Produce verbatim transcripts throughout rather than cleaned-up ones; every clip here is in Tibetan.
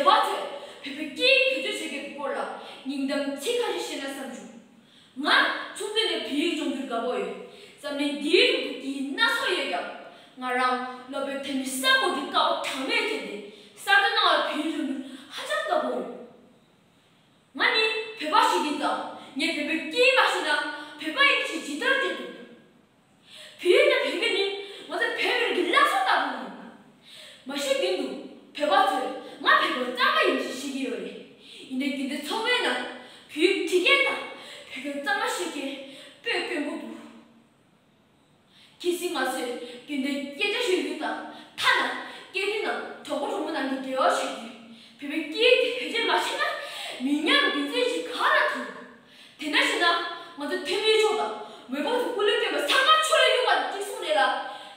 བོད་པ་ཚོས་བོད་པའི་སྐད་ཡིག་བེད་སྤྱོད་བྱེད་མཁན་གྱི་སྐོར་ལ་སྙིང་གཏམ་ཚིག་ཁ་ཤས་བཤད་ན་བསམ་བྱུང་། ང་ཆུང་དུས་ནས་བོད་ཡིག་སྦྱོང་རྒྱུར་དགའ་པོ་ཡོད། འཛམ་གླིང་འདིའི་ནང་དུ་སྐད་ཡིག་སྣ་ཚོགས་ཡོད་ཀྱང་། ང་རང་སློབ་དཔོན་དྷ་རྨི་སམ་བྷོ་ཊའི་བཀའ་དབང་གྲངས་མེད་སྤྱད་དེ་གསར་དུ་གནང་བའི་བོད་ཡིག་སྦྱོང་རྒྱུར་ཧ་ཅང་དགའ་པོ་ཡོད། ང་ནི་བོད་པ་ཞིག་ཡིན་ཙང་ངས་བོད་པའི་སྐད་ཡིག་མ་ཤེས་ན་བོད་པ་ཡིན་ཞེས་ཇི་ལྟར་བརྗོད་ཐུབ། བོད་ཡིག་དང་བོད་སྐད་ནི་ང་ཚོ་བོད་མི་རིགས་ཀྱི་བླ་སྲོག་ལྟ་བུ་ཡིན། མ་གཞི་རྒྱུན་དུ་བོད་པ་ཚོས་ང་བོད་པ་གཙང་མ་ཡིན་ཞེས་བཤད་ཀྱི་ཡོད་རེད། ཡིན་ནའི་རྒྱུན་ལྡན་ཚོགས་པའི་ནང་བོད་ཡིག་བྲིས་མཁན་དང་བོད་སྐད་གཙང་མ་ཤེས་མཁན་དཔེ་དཀོན་པོ་འདུག་གལ་སྲིད་ང་ཚོས་རྒྱུན་ལྡན་སྐད་ཆ་ཤོད་དུས་དང་། ཐ་ན་སྐད་འཕྲིན་ནང་གྲོགས་པོ་གྲོགས་མོ་ནང་གི་འབྲེལ་བ་བྱེད་དུས་བོད་པའི་སྐད་ཡིག་དེ་བེད་སྤྱོད་མ་བྱས་ན་མི་ཉམས་རྒྱུ་མཚན་ཞིག་ག་རེ་ཐོན། དེ་འདྲ་བྱས་ན་ང་ཚོ་ཐོན་མིའི་ཕྱོགས་དང་མེས་པོ་ཚོ་སྐུ་ལུས་བསྐྱོན་པ་ཚང་མ་ཆུ་ལ་གཡུག་པ་དང་གཅིག་མཚུངས་རེད་ལ།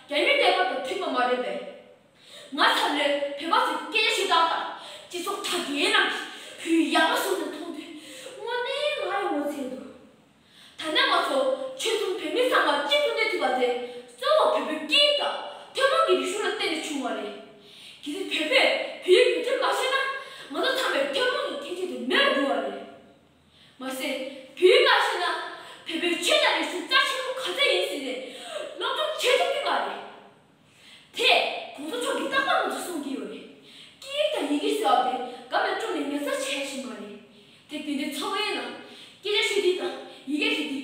རྒྱ་མི་བསྟན་པ་དང་མཐུན་པ་མ་རེད་པས། ང་ཚང་མས་བོད་པ་ཚོའི་སྐད་ཆ་ཤོད་སྟངས་དང་སྤྱི་ཚོགས་དྲ་རྒྱའི་ནང་གི་བོད་ཡིག་ཡག་པོ་བཟོས་ནས་མཐོང་དུས་དངོས་གནས་ང་ཡང་ངོ་ཚ་འདུག་ད་ནས་ང་ཚོ་ཆོལ་གསུམ་བོད་མི་ཚང་མ་གཅིག་ཏུ་གནས་ཐུབ་པ་དེ་གཙོ་བོ་བོད་པའི་སྐད་ཡིག་དང་ཐུན་མོང་གི་རིག་གཞུང་ལ་བརྟེན་ནས་བྱུང་བ་རེད། གལ་སྲིད་བོད་པས་བོད་ཡིག་བེད་སྤྱོད་མ་བྱས་ན་ང་ཚོ་ཚང་མའི་ཐུན་མོང་གི་ཁྱད་ཆོས་དེ་མེད་པར་འགྱུར་བ་རེད། མ་ཟད་བོད་ཡིག་མ་ཤེས་ན་བོད་པའི་ཆོས་དང་རིག་གཞུང་རྩ་ཆེན་པོ་ག་ཚད་ཡིན་ཟེར་ནས་སློབ་སྦྱོང་བྱེད་ཐུབ་ཀྱི་མ་རེད། དེ་གོང་ས་མཆོག་གིས་རྟག་པར་ང་ཚོར་གསུང་གི་ཡོད་རེད། སྐད་ཡིག་དང་ཡི་གེ་ཟེར་བ་དེ་དགའ་བའི་སྤྲོ་ནས་ཉར་ཚགས་བྱས་ཤིག་མ་རེད། དེ་དུས་འདི་ཚོགས་པའི་ནང་སྐད་ཆ་ཤོད་དུས་དང་ཡི་གེ་ཤོད་དུས།